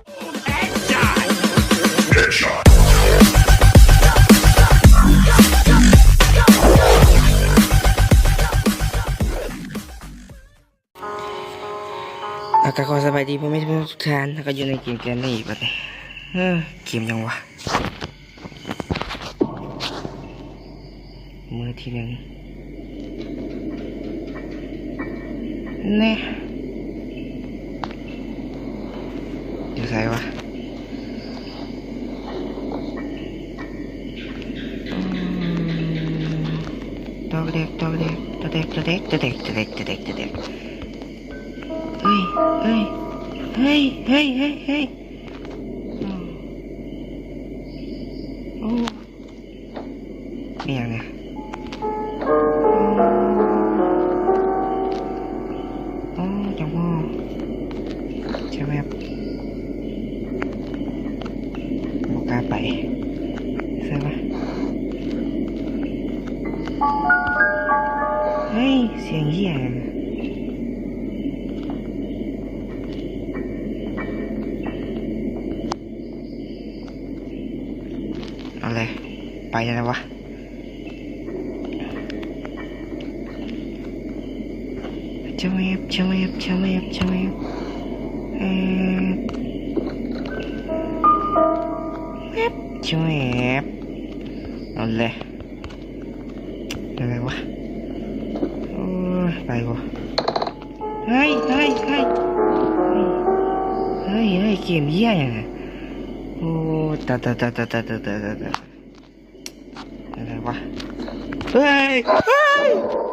ແລ້ວກໍຂໍສະບາຍດີພໍ່ແມ່ພີ່ນ້ອງທຸກທ່ານ ແລ້ວກໍຢູ່ໃນເກມແກນນີ້ບັດນີ້. ເອີ ເກມຫຍັງວະ? ມື້ທີໜຶ່ງ ແນ່ ຢູ່ໃສວະ? ອືມ ຕອກແດກ ຕອກແດກ ຕະແດກ ຕະແດກ ຕະແດກ ຕະແດກ ຕະແດກ ຕະແດກ ເອີຍ ເອີຍ ເຮີ້ຍ ເຮີ້ຍ ເຮີ້ຍ ເຮີ້ຍ ໂອ້ ອີ່ຫຍັງນີ້? ໂອ້ ຈັງບໍ່ ຈະແວບ ບໍ່ກ້າໄປ ໃສ່ວະ? ເຮີ້ຍ ສຽງເຫື່ອ ເອົາເລີຍ ໄປແລ້ວວະ. ຈະແວບ ຈະແວບ ຈະແວບ ຈະແວບ ແອບ ແວບ ຈະແວບ ເອົາເລີຍ ໄປໄປວະ? ໂອ້ຍ ໄປບໍ່? ເຮີ້ຍ ເຮີ້ຍ ເຮີ້ຍ ເຮີ້ຍ ເກມເຫື່ອຫຍັງ? ໂອ້ ຕາຍ ຕາຍ ຕາຍ ຕາຍ ຕາຍ ຕາຍ ຕາຍ ຕາຍ. ອະໄລວະ? ເຮີ້ຍ ເຮີ້ຍ